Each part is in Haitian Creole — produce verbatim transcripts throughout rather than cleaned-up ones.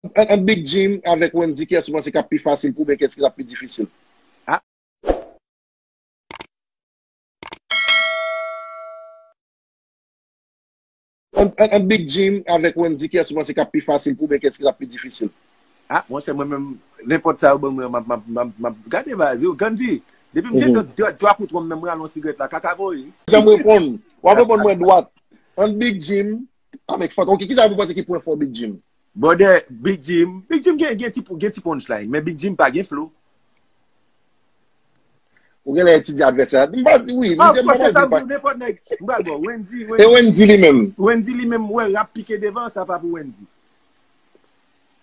Ant, ant Big Jim avèk Wendy, kiyès ou panse k ap pi fasil pou oubyen kiyès ki ap pi difisil? Ah. Ant, ant, ant Big Jim avèk Wendy, kiyès ou panse k ap pi fasil pou oubyen kiyès ki ap pi difisil? Ah, monchè, mwen menm, nenpòt sa yo ban mwen, m ap, m ap, m ap, m ap gade baz yo. Gandhi, depi m jete twa, twa kout wonm nan, m rale yon sigrèt la, kaka voye. Jan m reponn, w ap reponn mwen dwat. Ant Big Jim avèk Fanta. Ok, kisa pou panse ki pwen fò Big Jim? Brother, Big Jim, Big Jim gen, gen ti, gen ti punchline, men Big Jim pa gen flow. Ou genlè etidye advèsè a. M pa di wi, m pa di nenpòt nèg. M pral bò Wendy, Wendy. E Wendy li menm. Wendy li menm, wè rap pike devan, sa pa pou Wendy.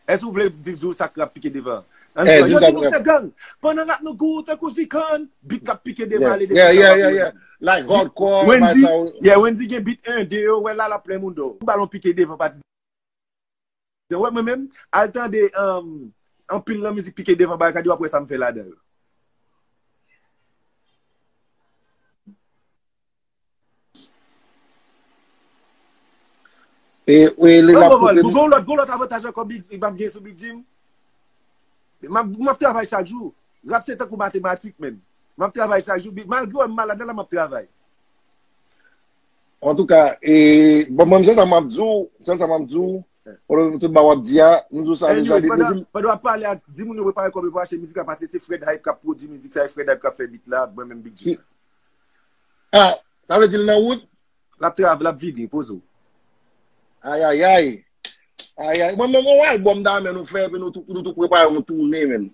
Èske ou vle di, di w sa k rap pike devan? Ann, yo di nou se gang. Pandan rap nou gou tankou zikann, bit k ap pike devan ale devan, sa pa pou Wendy. Like hardcore, Wendy, yeah, Wendy gen bit en, de yo, wè la l ap plen moun do. Balon pike devan, pati. Wè mwen menm, al tande um, anpil nan mizik pike devan bagay, w ap wè sa m fè ladan yo. E, e, li la pou vini. Gon lòt, gon lòt avantaj ankò Big, m ap gen sou Big Jim. M ap, m ap travay chak jou. Rap se tankou matematik, menm. M ap travay chak jou. Malgre m malad la, m ap travay. Antouka, e, bon, mwen, sèl sa m ap di w, sèl sa m ap di w, pou tout ba w ap di a, m di w sa deja depi. Pandan w ap pale a, di moun yo prepare kòb yo pou achte mizik la, paske se Fred Hype k ap pwodui mizik sa, e Fred Hype k ap fè bit la, mwen menm Big Jim. Ah, sa vle di l nan wout? L ap travay, l ap vini, poze w. Ayayay. Ayay. Mwen menm, yon albòm ta men nou fè, epi nou tou, nou tou prepare yon toune menm.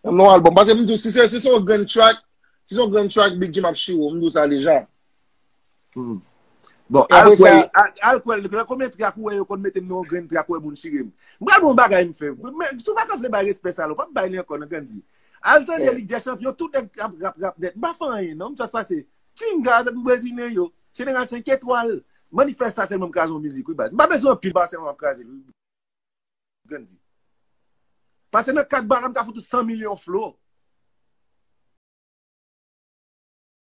Menm yon albòm. Paske m di w, si se, si se yon grenn track, si se yon grenn track, Big Jim ap chire w, m di w sa deja. Hmm. Bon, al kwè, al kwè, nan konbyen track ou wè yo konn mete m nan yon grenn track ou wè moun chire m? M pral gen yon bagay m fè. Men, si w pa ka vle bay respè sa la, w p ap bay li ankò nan Gandhi. Al tande Lig dè Chanpyon, tout nèg ap rap, rap nèt. M pa fè anyen, non, m just pase. Finga tankou brezilyen yo. Jeneral senk etwal. Manifèstasyon m kraze yon mizik, wi, baz. M pa bezwen anpil, baz, sèlman m ap kraze l, wi. Gandhi. Pase nan kat bal la, m ka fout ou san milyon flow.